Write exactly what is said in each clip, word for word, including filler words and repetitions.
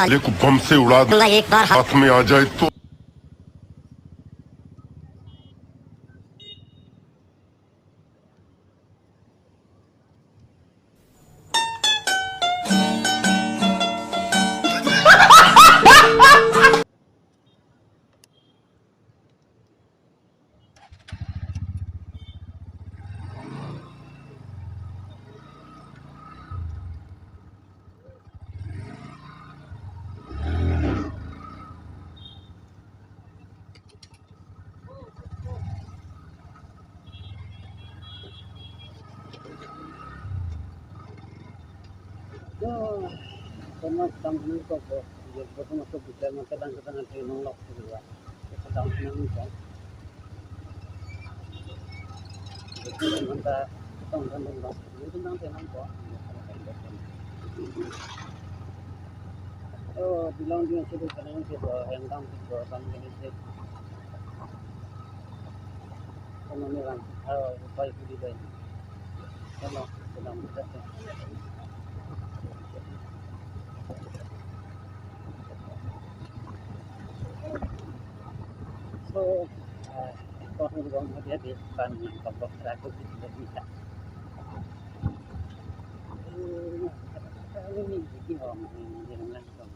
साले को बम से उड़ा दे, एक बार हाथ में आ जाए तो। Yo, kono tang ni ko ko, yo ko kono ko bicara mata dang kadang ada nong lok tu ya. Ko dang nang ni kan. Mata tong kan dong dong. Yo tang tenang ko. Oh, bilang dia sudah tenang ke ko, yang dang ke ko, dang ke ni. Kono ni lang, ah, upai kuli dai. Kono, kono kita. So, ah, kono ni bang dia di pan ni kelompok terakhir di kita. Hmm, ini di orang ni, di orang langsung.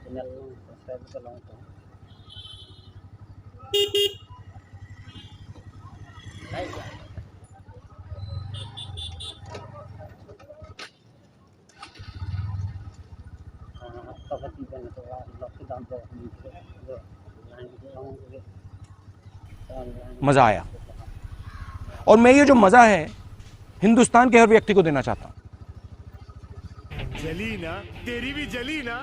Channel subscribe ke long. मज़ा आया। और मैं ये जो मज़ा है, हिंदुस्तान के हर व्यक्ति को देना चाहता हूँ। जली ना, तेरी भी जली ना।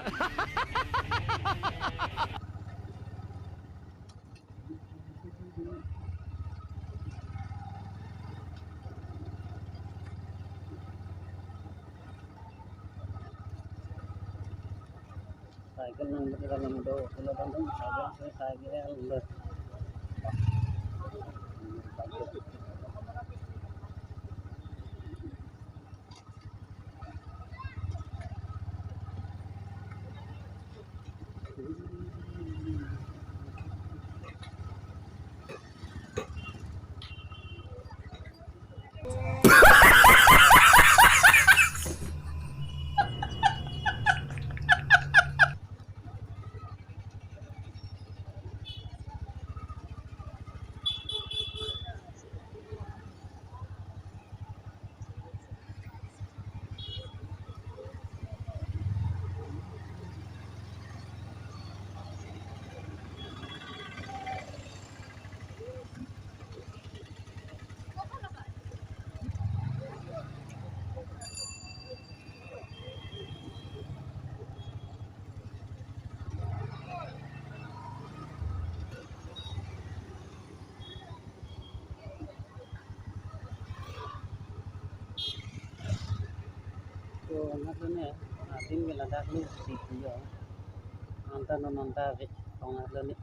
Cycle nang betul nang do, kalau bandung cycle, saya cycle nang do. Lo ne, adin ke ladak lo si yo. Anta non anta ve tong lo ne.